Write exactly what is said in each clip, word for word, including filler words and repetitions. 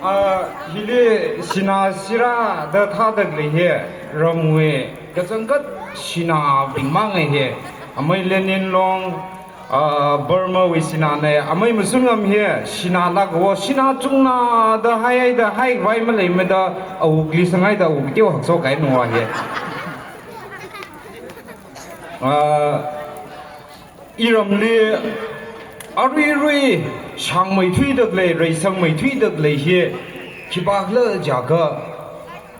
Ah, hili sinā sirāda thāda khalei hi, ramwui kachangkhat sinābing mang hi, amei Lenin Long, ah, Burmawui sināna, amei Mashunngam hi, sinā lākwo, sinā chungnāda haihaida, haikhavai maleimada, awukli sanghaida, awuk kateo hakshok kahai nungwa hi. Ah, iramli aruirui shāngmeithuida khalei, reisangmeithuida khalei hi, khipākhala jiakha,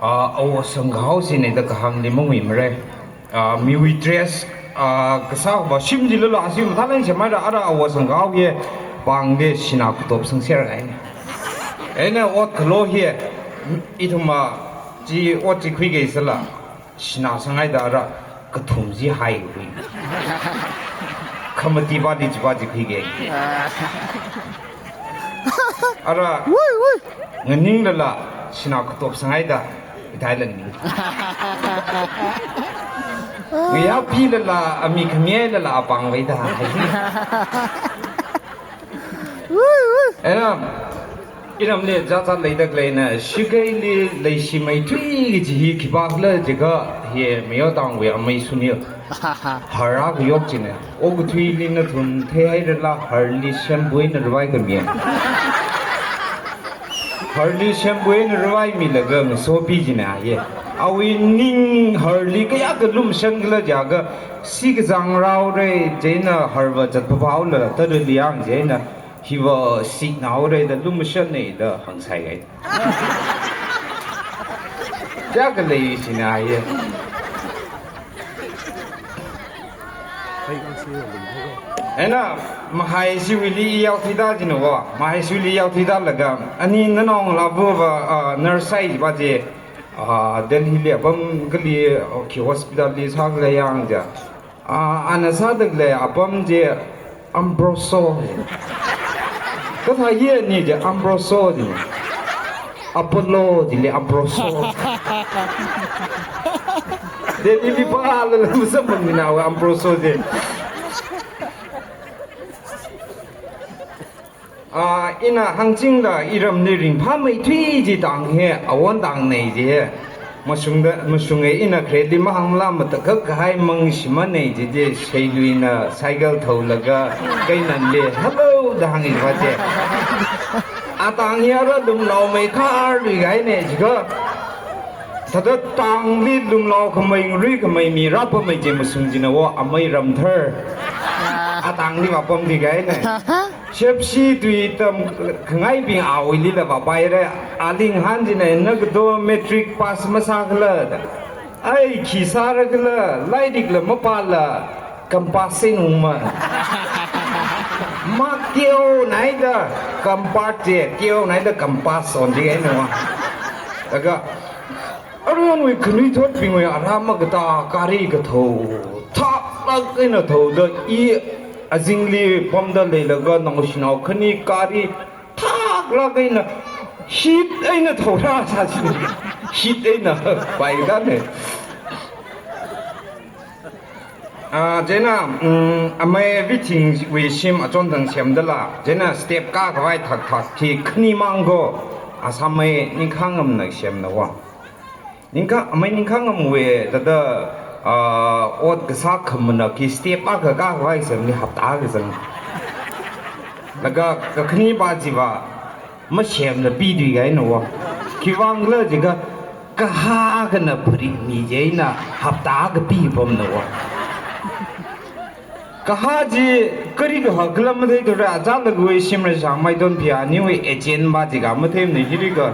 ah, awot sangkahao sina da kahāngli manguimara. Ah, miwui dress, ah, kasā khavā shim chilala, shim mathālāk semhaira, ara awot sangkahao hi, pāngda sinā katop sangser kahaina. Eina ot khalo hi, ithumva chi ot chi khuikei sāla, sinā sanghaida ara kathum chi haikhui. Khamati pāli chi pā chi khuikei. Ara, wui, wui, nganinglala, sinā katop sanghaida, ithai lāngning. Ngayā pilala, ami khamihailala, apāng vaida. Wui, wui. Eina, iramli jachat leida khaleina, shikeili leishimeithui kaji hi khipākhala jiakha hi Mayo Town wui amei Sunil. Har akha yok china. Okathuili nathum theihairala harli shampoo eina ravai khami. Harli shampoo eina ravai milaga ngasopi china ye. Awui ning harli kayākha lumashan khala jiakha, sikazang rāhaora, chieina harva zatpaphaola, tadali yang chieina, hiva siknahaora da lumashanna da hāngsai kahai. Kayākha lei sinā ye. Eina, mahaishiwuili yaothuida china wo, mahaishiwuili yaothuida laga, ani nanao ngalāva, ah, nurse sāi pa chi, ah, Delhili apam kali, okay, hospitalli sākhala yang ja. Ah, ana sāda khalei apam chi Ambroso. Kathā hi ani chi Ambroso chi. Apollo chili Ambroso. Delhili pālala masamphangmina wa Ambroso chi. Ah, ina hāngchingda iramli ringphāmeithui kaji tang hi, awon tangnei kaji hi. Mashungda, mashunga ina khareli mahāngla matakhak kahai mang shimanei kaji chi, Seiluina cycle thaolaga, Keinanli, "Hello," da hāngi pa chi. Atang hi ara lumlaomei khar lui kahaina jiakha. Thāda tangli lumlaokhamei, ngaruikhamei mi rāpamei chi mashung china wo, amei Ramthar. Atangli vāpamli kahaina. Shepshi tui tamkhangaibing awuilila vāpaira, ali ngahān china, "Na kato matric pass masākhala?" da. "Ai, khi sārakhala, lairikla mapāla, compass sāngauma." Mark teonaida, compass chi, teonaida compass onli kahaina wa. Laga, aruiwui khanuithotbingwui ara makatā gari kathao, thaklāk eina thaoda i azingli pamda leilaga naoshinao khani gari thaklāk eina hit eina thaora sāsi. Hit eina paidane. Ah, chieina, mm, amei Vithingwui shim achon thang semdala, chieina step kākhavai thakthak khi khani mang ko, Assammei Ningkhangamna semna wa. Ningkha-, amei Ningkhangamwui thāda, ah, ot kasā khamana khi step akha kākhavai semli hapta akha zang. Laga kakhani pa chiva masemla pithui kahaina wa. Khiwuivang khala jiakha kahā akhana pharik mi chieina hapta akha pipamna wa. Kahā chi kari kahak khala matheithura, achālakha Shimreishang Maitonphi aniwui agent pa jiakha matheimana hiri ka.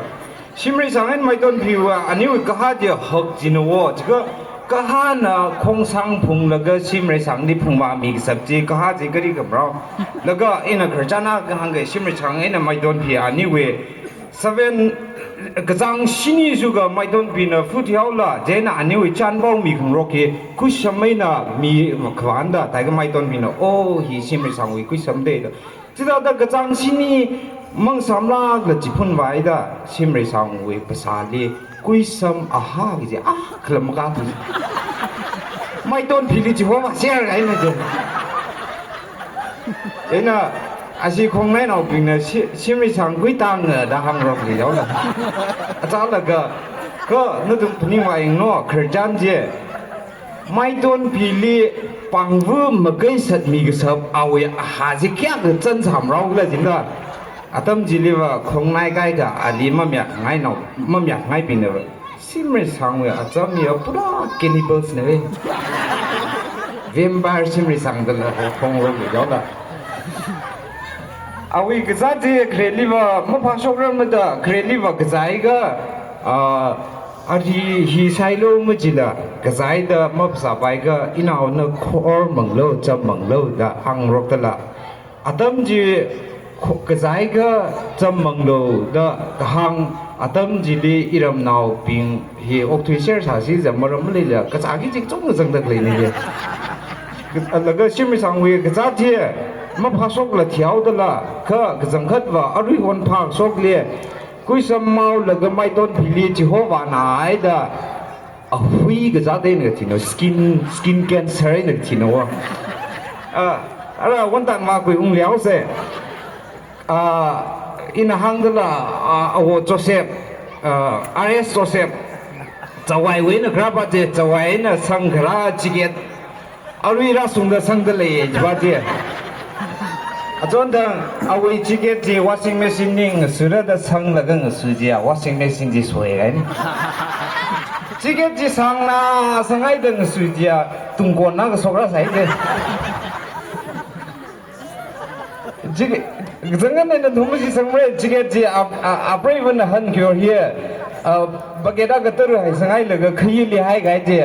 Shimreishang eina Maitonphiwui aniwui kahā chi hak china wo, jiakha kahāna khongsang phunglaga Shimreishangli phungvāmi kasak chi, kahā chi kari khamarao. Laga ina khararchan akha hāngga Shimreishang eina Maitonphi aniwui seven, kachāng shini shuka Maitonphina phuthihaola, chieina aniwui chanpao mikhangarok hi, khuisham eina mi khavānda, thākha Maitonphina, "Oh, hi Shimreishangwui khuisham dei," da. Chithāda kachāng shini mang samlakla chiphun vaida, Shimreishangwui phasāli khuisham ahā kaji, ah, khalam ka tu. Maitonphili chihomser kahaina chi. Chieina, Ashi Khongnainaobingna shi-, shimrisang khuitang da hāngrokli yaola. Achālaga, kha nathum phaningvā yanglu, khararchan chi. Maitonphili pāngva makai sat mikashap awui ahā chi kayākha chānsam rokhala jila. Atam chiliva Khongnai kaikha ali mamayakngainao, mamayakngaibingna. Shimrisangwui acham ya pura cannibals na ve. Vampire shimrisang dala ho-, hongrokli yaola. Awui kazāt chi khareliva maphāshokrar mada, khareliva kazāakha, ah, ari hi sailu majila, kazāda maphasāpaikha, inaona khor manglu, cham manglu da hāngrok dala. Atam chi kho-, kazāakha cham manglu da kahāng, atam chili iramnaobing hi okthui share sāsi za maram maleila, kazāki chi chungda zangda khaleina hi. Laga shimrisangwui kazāt chi maphāshokla thihaodala, kha kachangkhatva arui hon phāshokli, khuisam maolaga Maitonphili chihovānai da, ahui kazāt eina kathina, skin, skin cancer eina kathina wo. Ah, ara wantang makhui ungli haosa. Ah, ina hāngdala, ah, awo Joseph, ah, R S Joseph, Jawaiwui eina kharāpa chi, Jawai eina sangkharā jacket, arui rāshungda sangda lei, jiva chi. Achonthang, awui jacket chi washing machine li ngasura da sanglaga ngasu jiya, washing machine chi soihaina. Jacket chi sangna, sanghaida ngasu jiya, tungkonna kashok rāsai chi. Jacket, kazang eina thum chi sangmara, jacket chi ap-, a-, apreivana hankhayur hi, ah, bucket akha tara hai sanghailaga khayili haikahai chi,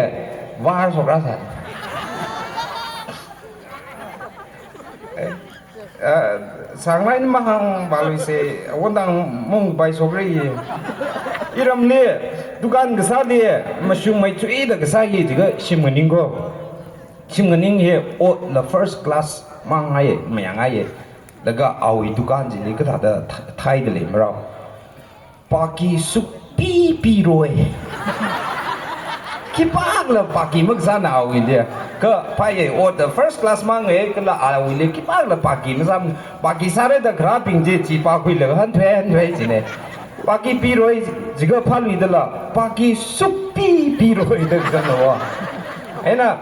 vārshok rāsai. Ah, sānglāk eina mahāngvāluisa, wantang mung bai shokra hi. Iramli, dukan kasāli, mashung maichuida kasā hi, jiakha shim nganingko. Shim nganing hi, otla first class, mangaiya, mayangaiya. Laga awui dukan chili kathāda th-, thaida lei marao. Paki sukpi piroi. Khipākhala paki makasāna awuili. Kha phāya, otla first class mangaiya, kala awuili khipākhala paki masām. Paki sāra da kharābing chi, chi pākhuilaga hanthuai, hanthuai china. Paki piroi, jiakha phāluidala, paki sukpi piroi da kazangna wo. Eina,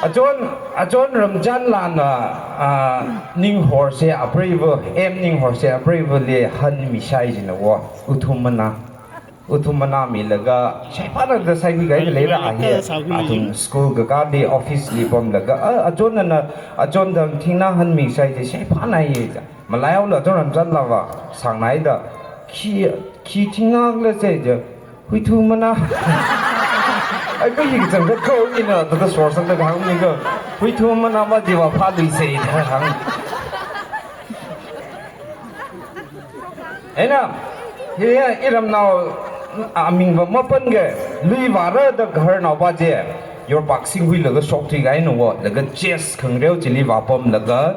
achon, achon Ramchanlana, ah, Ninghorsei apreiva, M Ninghorsei apreivali hanmishai jina wo, uthum mana. Uthum mana milaga, shaiphāna da saikhui kahai leira a hi. Athum school kakāli, office li pamlaga, ah, achonnana, achon dam thingna hanmishai chi, shaiphāna hi ja. Malaiaola achon Ramchanlava, sāngnaida, khi, khi thingna khala sai ja, huithu mana. Ai, kha hi kachangkhat kho ina, thāda sorsangda kahāng ni kha. Huithu mana va jiva phāluisa da hāng. Eina, hi, hi, iramnao, amingva mapanga, lui vāra da gaharnaopa chi, yorpak singhuilaga shokthui kahaina wo, laga chest khangareo chili vāpamlaga,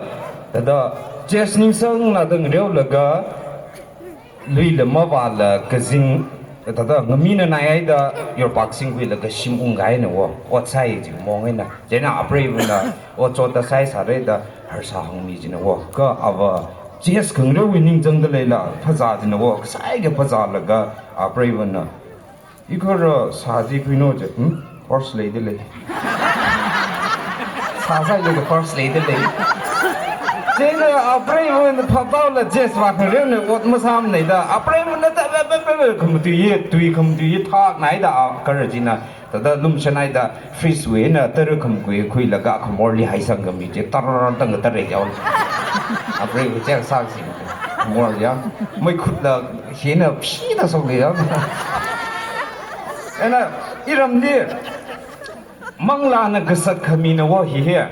thāda chest ningsangna da ngareolaga, luila mavāla kazing, thāda ngamina naihaida yorpak singhuilaga shim ungkahaina wo, ot sāi chi mong eina. Chieina apreivana, otchot da sāi sāra da harsā hāngmi jina wo. Kha ava chest khangareowui ningchāngda leila, phazā jina wo, kasāi kha phazālaga apreivana. Ikhora sā chi khuino je, hmm? Purse leida lei. Sā sālaga purse leida lei. Chieina apreivana phaphaola chest vā khangareona ot masāmana da. Apreivana ta ba ba ba ba khamatui hi, tui khamatui hi thaknaida a kara china. Thāda lumshanaida fridge wui eina tara khamakui khuilaga khamorli haisang khami chi tar tang tara yao. Apreiva chest sāsi khamor ya. Maikhutla hina phida shokli ya. Eina iramli manglāna kasat khamina wo hi hi.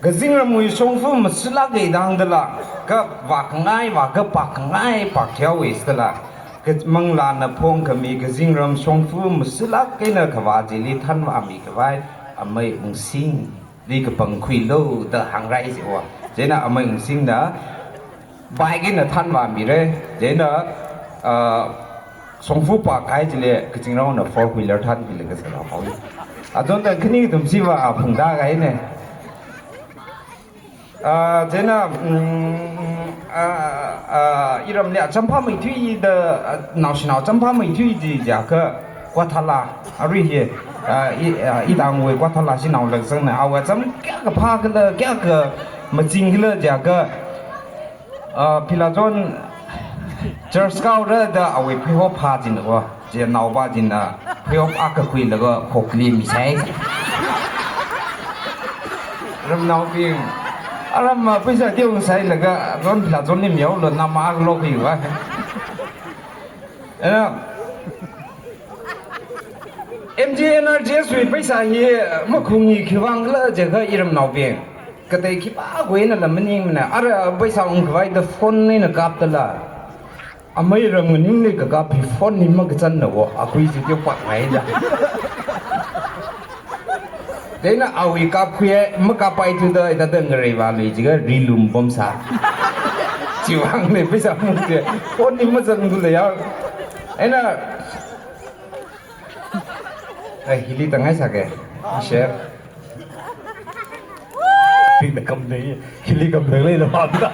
Kazingramwui shongfa masālāka da hāngdala, kha vākhangai, vākha pākhangai, pākhaowa sālala. Kha manglāna phongkhami kazingram shongfa masālāk eina kavā chili thanvāmi khavai amei Ungsingli kapangkhuilu da hāngrai jiwa. Chieina amei Ungsingna bike eina thanvāmira, chieina, ah, shongfa pākahai chili kazingraona four wheeler thankhuilaga sālala haowa. Achonthang khani kathum chiva a phungda kahaina. Ah, chieina, mm, Ah, ah, iramli acham phāmeithui da, ah, naoshinao acham phāmeithui ji jiakha Kwathala, arui hi, ah, i, ah, itangwui Kwathala shanao lāksangna, awui acham kayākha phākhala, kayākha machingkhala jiakha, ah, Philachon church kaora da awui pheihop phā jinko. Chienaova china pheihop akha khuilaga khokli misai. Ramnaobing, aram, ah, pheisā teongasailaga Ron Philachonli mihaolu, nama akha lokhuiva. Ana, M G N R G S wui pheisā hi makhungi khiwuivang khala jiakha iramnaobing, katei khipākhuina la maningmana. Ara pheisā ungkhavai da phone eina kaptala. Amei ram nganingli kakap hi phone hi makachanna wo, akhui chi teopakngaida. Chieina awui kapkhuiya, makappai thuda, ithāda ngareiva lui jiakha rilum pamsā. Chiwuivangli pheisā muk chi phone hi mazangdalei ya. Eina, eh, hili tangai sāke. Share. Pik da kam nei, hili kam nei leila pamda.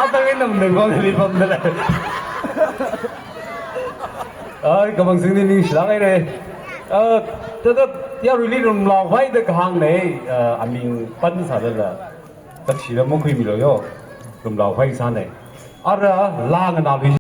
Apa ngai nam nei bang hili pamdalei. Ai, kamang singni ningshilāk haira. Ah, thāda yaruili Rumlaovai da kahāngna, ah, aming pansālala takshida makhuimilu yo. Rumlaovai sāna. Ara laa nganālui